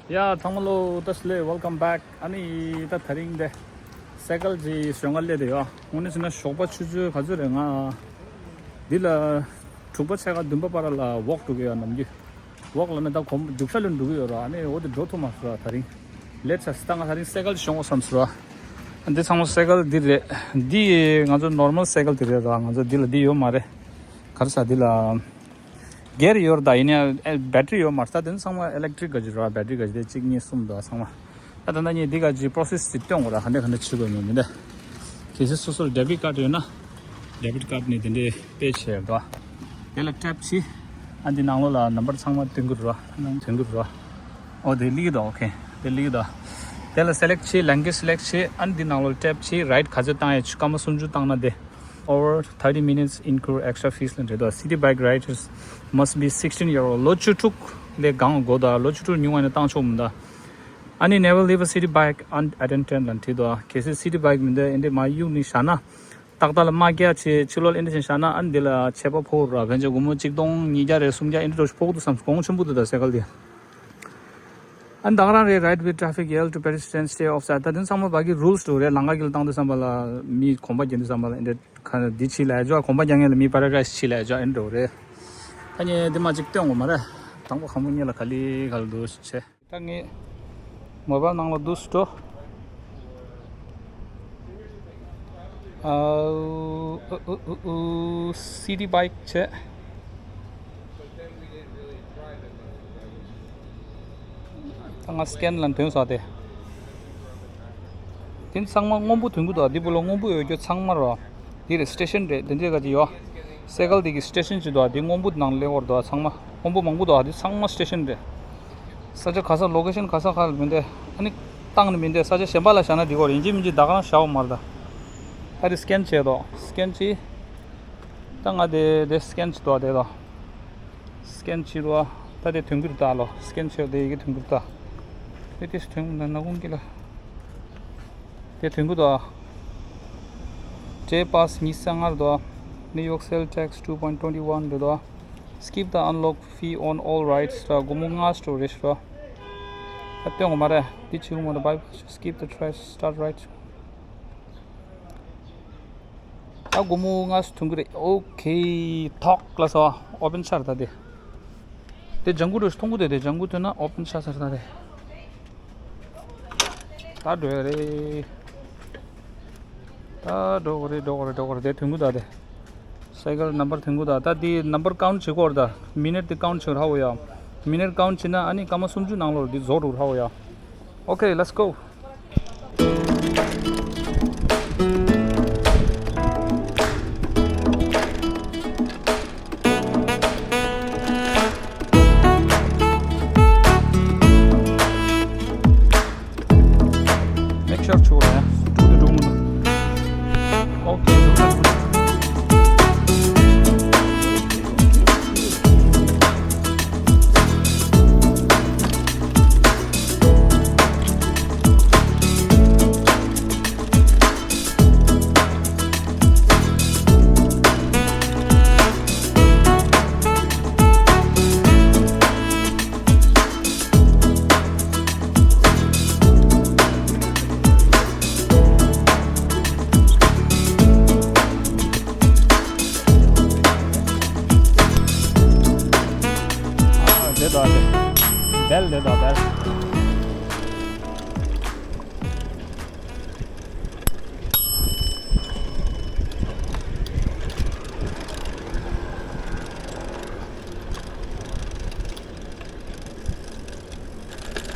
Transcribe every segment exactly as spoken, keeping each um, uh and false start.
ཡ་ཚང་མ་ལོ་ད་སླེ་welcome back. ཨ་ནི་ད་དེ་རིང་དེ་སའི་ཀལ་གྱི་ཞོན་ཁ་སླེབས་དེ་ཡོད། དངོས་གནས་བྱས་ན་ཞོགས་པ་ཆུ་ཚོད་ག་ཚོད་རེད། ང་འདི་ལ་དྲུག་པ་ཕྱེད་ཀ་བདུན་པ་བར་ལ་ཝོག་འགྲོ་གི་ཡོད། ནམ་རྒྱུན་ཝོག་ལ་ནི་ད་གོམ་རྒྱུག་ཤར་ལ་འགྲོ་གི་ཡོད་ར། ཨ་ནི་འོ་དེ་འགྲོ་ཐུབ་མ་སོང་ར། དེ་རིང་ལེཊ་ཆགས་སོང་། ད་ང་དེ་རིང་སའི་ཀལ་ཞོན་དགོས་བསམ་སོང་ར། ཨ་འདི་ཚང་མ་སའི་ཀལ་འདི་རེད། འདི་ང་ཚོ་ནོར་མལ་སའི་ཀལ་འདི་རེད་ར། ང་ཚོ་འདི་ལ་འདི་ཡོད་མ་རེད། ག་རེ་ཟ་འདི་ལ། སྒེར་ཡོད་རེད་ད། ཡིན་ནའི་ཨེ་བེ་ཊི་རི་ཡོད་མ་རེད་ད། དེ་ཚང་མ་ཨི་ལེག་ཊི་རིག་ག་ཅིག་རེད་བ། བེ་ཊི་རི་ག་ཅིག་དེ་གཅིག་གཉིས་གསུམ་འདུག་ཚང་མ། ད་ད་ལྟ་ངས་འདི་ག་ཅིག་པོ་རོ་སེ་སི་ཅིག་སྟོན་དགོས་ར། ག་འདྲ་ག་འདྲ་བྱེད་དགོས་མིན་མི་འདྲ། གལ་སྲིད་སོ་སོར་ཌེ་བིཊ་ཀར་ཌི་ཡོད་ན་ཌེ་བིཊ་ཀར་ཌི་ནས་དེ་འདྲས་པེ་བྱས་རེད་དོ། དེ་ལ་ཊེབ་བྱས། ཨ་འདི་ནང་ལོགས་ལ་ནམ་བར་ཚང་མ་སྟོན་གི་རེད་བ། ཐོན་གི་རེད་བ། ཨོ་དེ་སླེབས་ཀྱི་འདུག་ཨོ་ཁེ། དེ་སླེབས་ཀྱི་འདུག་དེ་ལ་སེ་ལེག་བྱས། ལེང་གུ་ཨེཇ་སེ་ལེག་བྱས། ཨ་འདི་ནང་ལོགས་ཊེབ་བྱས། རའིཌ་ག་ཚོད་བཏང་ཡས། སྐར་མ་སུམ་ཅུ་བཏང་ན་དེ། Over thirty minutes incur extra fees ལབ་འདྲ་འདུག Citibank riders must be sixteen year old. ལོ་བཅུ་དྲུག་ལས་བརྒལ་དགོས་འདུག་ལོ་བཅུ་དྲུག་ཉུང་བ་ཡིན་ན་བཏང་ཆོག་མི་འདུག་ཨ་ནི་never leave a Citibank unattended ལབ་བྲིས་འདུག་གལ་སྲིད་སི་ཊི་བེང་ཀི་མི་འདུག་ཨེ་འདྲས་མར་གཡུགས་ནས་བཞག་ན། ཏག་ཏག་ལ་དམག་རྒྱག་བྱས། ཕྱི་ལོགས་ལ་ཨེ་འདྲས་བྱས་བཞག་ན། ཨ་ནི་འདི་ལ་ཆད་པ་ཕོག་ར། ཕན་ཆད་སྒོར་མོ་གཅིག་སྟོང་ཉིས་བརྒྱ་རེ་སུམ་བརྒྱ་ཨེ་འདྲས་འགྲོ་ཕོག་འདུག་བསམ། གོང་ཆེན་པོ་འདུག་ད་སའི་ཀལ་དེ། ཨ་ནི་ད་ག་རང་རེད། Ride with traffic, yell to pedestrians, stay off side. ད་དེ་ཚང་མ་བ་གི་རུལ་སི་འདྲ་རེད། ལམ་ཁ་གི་ལ་བཏང་དུས་ཙམ་པ་ལ། མི་གོམ་པ་རྒྱག་དུས་ཙམ་པ་ལ་ཨེ་འདྲས་ཁ་འདི་ཕྱིས་ལ་ཡ་ཅོ། གོམ་པ་རྒྱག་མཁན་ལ་མི་པ་ར་ག་ཕྱིས་ལ་ཡ་ཅོ་ཨེ་འདྲ་རེད། ད་ངས་འདི་མ་གཅིག་སྟོན་དགོས་མ་རེད། དང་པོ་ཁ་མོ་གཉིས་ལ་ག་ལེ་ག་ལེ་འདུག་བྱས། ད་ངས་མོ་བལ་ནང་ལ་འདུག་སེ་འགྲོ། ཨ་ཨུ་ཨུ་ཨུ་ཨུ། སི་ཊི་བེང་ཀི་བྱས། ད་ང་སི་ཀེན་ལ་ཐོན་ས་དེ། དེ་ཚང་མ་སྔོན་པོ་ཐོན་གི་འདུག་དེ་བུ་ལ་སྔོན་པོ་ཡོད་རྒྱུ་ཚང་མ་རོ། དེ་རེད། སི་ཊེ་ཤན་རེད། དེ་འདྲས་ག་ཅིག་ཡོད། སའི་ཀལ་དེ་གི་སི་ཊེ་ཤན་ཅིག་འདུག་དེ་སྔོན་པོ་ནང་སླེབས་ཡོད་རེད་འདུག་ཚང་མ་སྔོན་པོ་མང་པོ་འདུག་དེ་ཚང་མ་སི་ཊེ་ཤན་རེད། ས་ཆ་ག་ས། ལོ་ཀེ་ཤན་ག་ས་ག་ལ་མི་འདུག་ཨ་ནི་བཏང་ནི་མི་འདུག་ས་ཆ་གཞན་པ་ལ་བཞག་ན་འགྲིག་གི་རེད། ཡིན་གཅིག་མིན་གཅིག་ད་ག་རང་བཞག་ཡོད་མ་རེད་ད། ད་དེ་སི་ཀེན་བྱས་འདུག་སི་ཀེན་བྱས། ད་ང་དེ་དེ་སི་ཀེན་བྱས་འདུག་དེ་དང་། སི་ཀེན་བྱས་རོ། ད་དེ་ཐོན་གི་རེད་ད་ལོ། སི་ཀེན་བྱས་དེ་ཡི་གེ་ཐོན་གི་རེད་ད། དེ་དེ་ཐོན་གི་འདུག་ན་ཀུང་གི་ལ། དེ་ཐོན་གི་འདུག J pass ཉི་ཤུ་རྩ་ལྔ་རེད་འདུག New York sales tax two point twenty one རེད་འདུག Skip the unlock fee on all rides ར། སྒོར་མོ་ལྔ་སྤྲོད་རེད་ཤག་ར། ད་སྟོན་དགོས་མ་རེད། འདི་བྱེད་དགོས་མ་རེད། Bypass, skip the trash, start ride. ད་སྒོར་མོ་ལྔ་སུ་ཐོན་གི་རེད། ཨོ་ཁེ། ཐོག་ལ་སོ། ཨོ་པན་ཆགས་རེད་ད་དེ། དེ་ལྗང་གུ་རུ་མཐོང་གི་འདུག་དེ་ལྗང་གུ་ཐོན་ན་ཨོ་པན་ཆགས་ཚར་ད་དེ། ད་འགྲོ་ཡ་རེད། ད་འགྲོ་གི་རེད། འགྲོ་གི་རེད། འགྲོ་གི་རེད། དེ་ཐོན་གི་འདུག་དེ། སའི་ཀལ་ནམ་བར་ཐོན་གི་འདུག་ད་དེ་ནམ་བར་ཀའུན་ཊི་བྱེད་དགོས་རེད་ད། མི་ནཊ་དེ་ཀའུན་ཊི་བྱེད་ར་འོ་ཡ། མི་ནཊ་ཀའུན་ཊི་བྱེད་ན་ཨ་ནི་སྐར་མ་སུམ་ཅུ་ནང་ལོགས་འདི་རྫོགས་འགྲོ་ར་འོ་ཡ། Okay, let's go. Make sure to, uh, do the room. Okay. ཨ། དེ་དང་དེ། བེལ་དེ་དང་བེལ།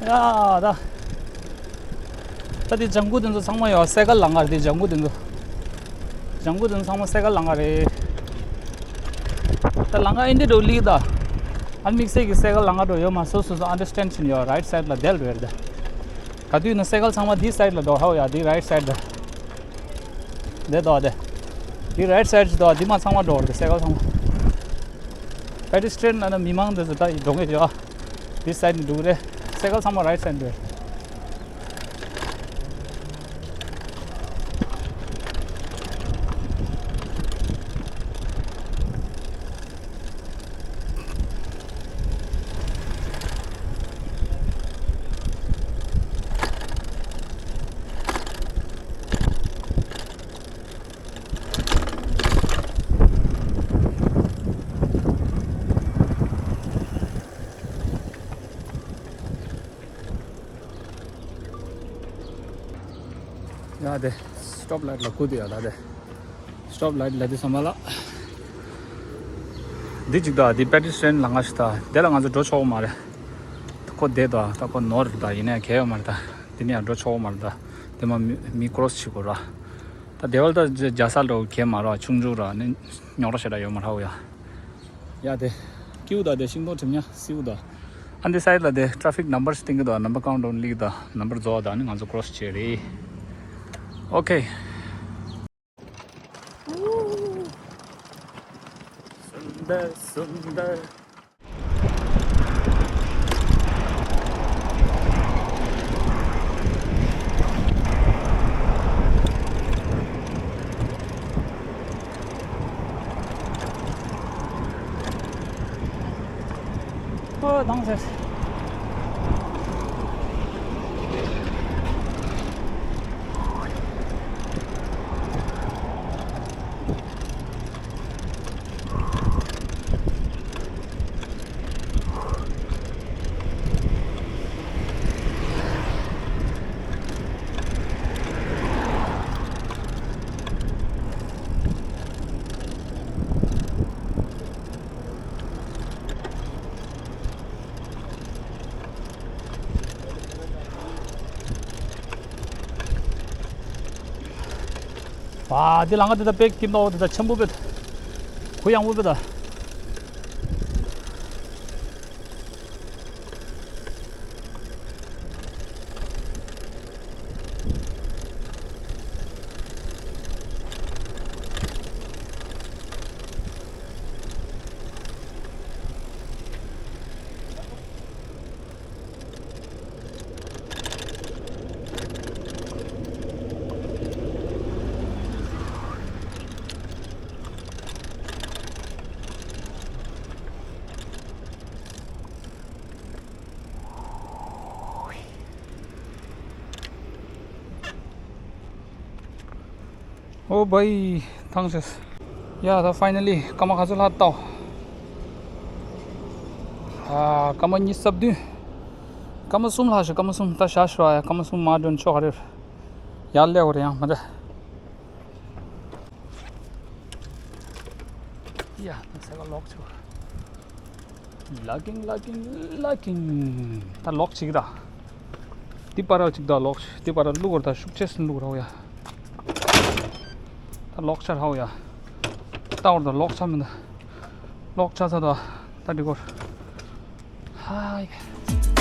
ཡ་ད། ད་དེ་ལྗང་གུ་དེ་ཚོ་ཚང་མ་ཡོད། སའི་ཀལ་ལམ་ཁ་རེད། དེ་ལྗང་གུ་དེ་ཚོ། ལྗང་གུ་དེ་ཚོ་ཚང་མ་སའི་ཀལ་ལམ་ཁ་རེད། ད་ལམ་ཁ་ཨེ་འདྲ་འགྲོ་ལི་ད། ཨ་དམིགས་བསལ་གྱི་སའི་ཀལ་ལམ་ཁ་འགྲོ་ཡོད་མ། སོ་སོ་སོ་ཨན་ཌར་སི་ཊེན་ཌི་བྱེད་ཡོད། རའིཊ་སའིཌ་ལ་དེ་ལ་འགྲོ་ཡ་རེད་ད། ག་དུས་ན་སའི་ཀལ་ཚང་མ་འདི་སའིཌ་ལ་འགྲོ་ཧ་ཡ། འདི་རའིཊ་སའིཌ་ད། འདི་དོ་དེ། འདི་རའིཊ་སའིཌ་ཅིག་དོ། འདི་མ་ཚང་མ་འགྲོ་རེད། སའི་ཀལ་ཚང་མ། པེ་ཌི་སི་ཊི་རི་ཡན་ཨ་ན་མི་མང་འདི་ཚོ་ད་འགྲོ་ངེས་ཡོད། འདི་སའིཌ་ནས་འགྲོ་གི་རེད། སའི་ཀལ་ཚང་མ་རའིཊ་སའིཌ་འགྲོ། ད་དེ་སི་ཊོབ་ལའེ་ཊི་ལ་སྒུག་བསྡད་ཡོད། ད་དེ་སི་ཊོབ་ལའེ་ཊི་ལ་དེ་ཚང་མ་ལ། འདི་གཅིག་དང་འདི་པེ་ཏི་སི་ཊན་ལ་ང་ཞིག་ད་དེ་ལ་ང་ཚོ་འགྲོ་ཆོག་གི་མ་རེད། ད་ཁོ་བསྡད་དང་ད་ཁོ་ནོར་དང་ཡིན་ནའི་གལ་ཡོད་མ་རེད། ད་འདི་ནས་ཡང་འགྲོ་ཆོག་གི་མ་རེད། ད་དེ་མ་མི་མི་ཀོ་རོ་སི་བྱེད་དགོས་ར། ད་དེ་བ་ལ་ད་རྒྱ་ས་འགྲོ་གལ་མ་ར། ཆུང་ཆུང་ར་ནི་རྙོག་དྲ་ཞེ་དྲག་ཡོད་མ་རེད་ཡ། ཡ་དེ་ཀིའུ་ད་དེ་ཤིང་སྡོང་གྲིབ་ཉག་སིའུ་ད། ཨ་འདི་སའིཌ་ལ་དེ་ཊ་ཕིག་ནམ་བར་སྟེང་གི་ད་ནམ་བར་ཀའུན་ཊ་ཌའུན་ལིག་ད་ནམ་བར་རྫོགས་ད་ནི་ང་ཚོ་ཀོ་རོ་སི་བྱེད་རེད། ཨོ་ཁེ། སུན་དར་སུན་དར། ཨོ་དང་ཟེར། ཨ་འདི་ལམ་ཁ་འདི་ད་དཔེ་སྐྱིད་པོ་འདི་ད་ཆེན་པོ་དཔེ། གུ་ཡངས་པོ་དཔེ་ད། ཨོ་བའི། ཐང་ཆད། ཡ་ད་ཕའི་ནལ་ལི་སྐར་མ་ག་ཚོད་ལྷག་བལྟ། ཨ་སྐར་མ་གཉིས་རྩ་བདུན། སྐར་མ་གསུམ་ལྷག་ཤག་སྐར་མ་གསུམ། ད་བཞག་ཤོག་ཡ། སྐར་མ་གསུམ་མ་འགྲོ་ན་ཆོག་ག་རེད། ཡར་སླེབས་དགོས་རེད་ཡང་མ་ད། ཡ་ད་ས་ག་ལོག་ཆོག་ལ་ཀིང་ལ་ཀིང་ལ་ཀིང་། ད་ལོག་ཅིག་ར། འདི་པར་ཅིག་ད་ལོག་འདི་པར་བླུག་བར་ད་ཤུགས་ཆེ་སུ་བླུག་ར་ཧོ་ཡ། ད་ལོག་ཆ་ར་ཧོ་ཡ། ད་བར་ད་ལོག་ཆ་མི་འདུག་ལོག་ཆ་ཚ་ད། ད་འདི་སྐོར། ཧའི།